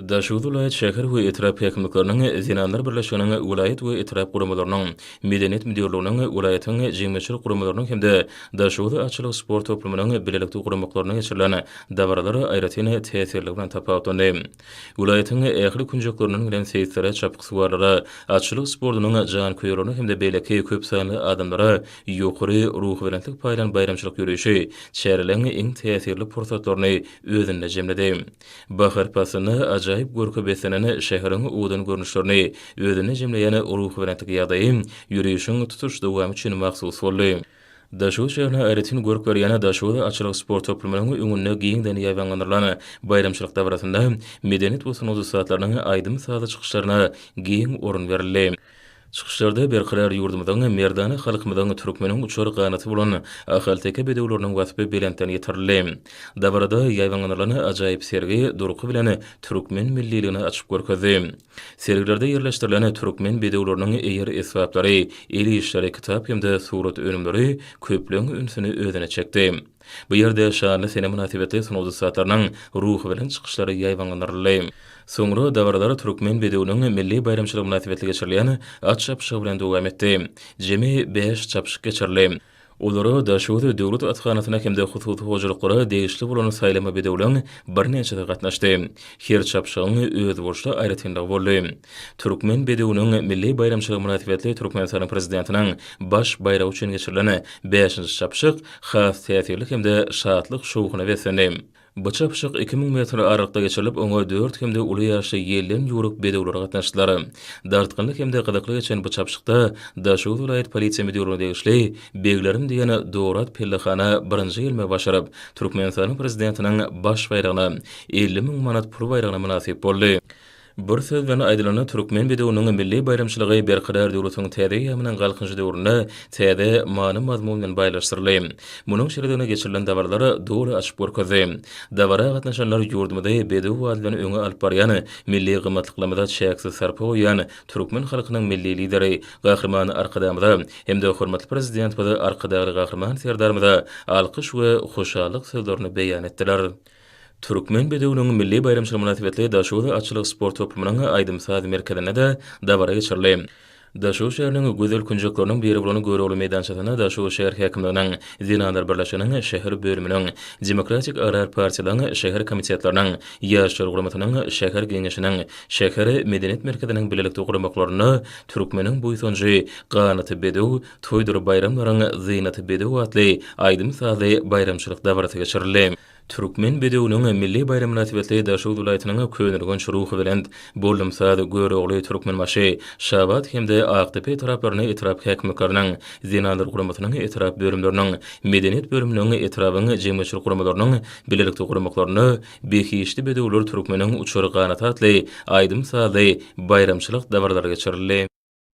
Daşoguz welaýat şäher we etrap häkimlikleriniň, Zenanlar birleşiginiň welaýat we etrap guramalarynyň, Medeniýet müdirliginiň, welaýatyň jemgyýetçilik guramalarynyň hem-de Daşoguz atçylyk sport toplumynyň bilelikde guramaklarynda geçirilen dabaralar aýratyn täsirligi bilen tapawutlandy. Welaýatyň ähli künjeklerinden gelen seýislere, çapyksuwarlara, atçylyk sportunyň janköýerlerine hem-de beýleki köp sanly adamlara ýokary ruhubelentlik paýlan baýramçylyk ýörişi çäreleriň iň täsirli pursatlaryny özünde jemledi. Bahar paslynda ajaýyp görke beslenen şäheriň owadan görnüşlerini özünde jemleýän ruhubelentlik ýagdaýy ýörişiň tutuş dowamy üçin mahsus boldy. Daşoguz şäherine aýratyn görk berýän Daşoguz atçylyk sport toplumynyň öňünde giňden ýaýbaňlandyrylan baýramçylyk dabarasynda medeniýet we sungat ussatlarynyň aýdym-sazly çykyşlaryna giň orun berildi. Çykyşlarda berkarar ýurdumyzyň, merdana halkymyzyň, türkmeniň uçar ganaty bolan ahalteke bedewleriniň waspy belentden ýetirildi. Dabarada ýaýbaňlanylan ajaýyp sergi durky bilen türkmen milliligini açyp görkezdi. Sergilerde ýerleşdirilen türkmen bedewleriniň eýer esbaplary, el işleri, kitap hem-de surat önümleri köplügiň ünsüni özüne çekdi. Bu ýerde şanly sene mynasybetli sungat ussatlarynyň ruhubelent çykyşlary ýaýbaňlandyryldy. Soňra dabaralar Türkmen bedewiniň milli baýramçylygy mynasybetli geçirilýän at çapyşygy bilen dowam etdi. Jemi bäş çapyşyk geçirildi. Olara Daşoguz döwlet athanasyna hem-de hususy hojalyklara degişli bolan saýlama bedewleň birnäçesi gatnaşdy. Her çapyşygyň özboluşly aýratynlygy boldy. Türkmen bedewiniň milli baýramçylygy mynasybetli Türkmenistanyň Prezidentiniň Baş baýragy üçin geçirilen bäşinji çapyşyk has täsirli hem-de şatlyk-şowhuna beslendi. Bu çapyşyk 2000 metr aralykda geçirilip, oňa dört hem-de uly ýaşly ýelden ýüwrük bedewler gatnaşdylar. Dartgynly hem-de gyzykly geçen bu çapyşykda Daşoguz welaýat polisiýa müdirligine degişli Beglerim diýen Dowrat pellehana birinji gelmegi başaryp, Türkmenistanyň Prezidentiniň Baş baýragyna, 50 müň manat pul baýragyna mynasyp boldy. Bir söz bilen aýdylanda, türkmen bedewiniň milli baýramçylygy Berkarar döwletiň täze eýýamynyň Galkynyşy döwründe täze many-mazmun bilen baýlaşdyryldy. Munuň şeýledigini geçirilen dabaralar doly açyp görkezdi. Dabara gatnaşanlar ýurdumyzy bedew bady bilen öňe alyp barýan, milli gymmatlyklarymyza çäksiz sarpa goýýan türkmen halkynyň Milli Lideri Gahryman Arkadagymyza hem-de hormatly Prezidentimiz Arkadagly Gahryman Serdarymyza alkyş we hoşallyk sözlerini beýan etdiler. Türkmen bedewiniň milli baýramçylygy mynasybetli Daşoguz atçylyk sport toplumynyň aýdym-saz merkezinde-de dabara geçirildi. Daşoguz şäheriniň gözel künjekleriniň biri bolan Görogly meýdançasynda Daşoguz şäher häkimliginiň, Zenanlar birleşiginiň şäher bölüminiň, Demokratik agrar partiýalaryň şäher komitetleriniň, Ýaşlar guramasynyň şäher geňeşiniň, şäher medeniýet merkeziniň bilelikde guramaklarynda Türkmeniň buýsanjy, ganaty bedew, toýdur baýramlaryň zynaty bedew atly aýdym-sazly baýramçylyk dabarasy geçirildi. Türkmen bedewiniň milli baýramy mynasybetli Daşoguz welaýatynyň Köneürgenç, Ruhubelent, Bollumsaz, Görogly, Türkmenbaşy, Şabat hem-de Akdepe etraplarynda etrap häkimlikleriniň, Zenanlar guramasynyň etrap bölümleriniň, Medeniýet bölüminiň, etrabyň jemgyýetçilik guramalarynyň bilelikde guramaklarynda Behişdi bedewler türkmeniň uçar ganaty atly aýdym-sazly baýramçylyk dabaralary geçirildi.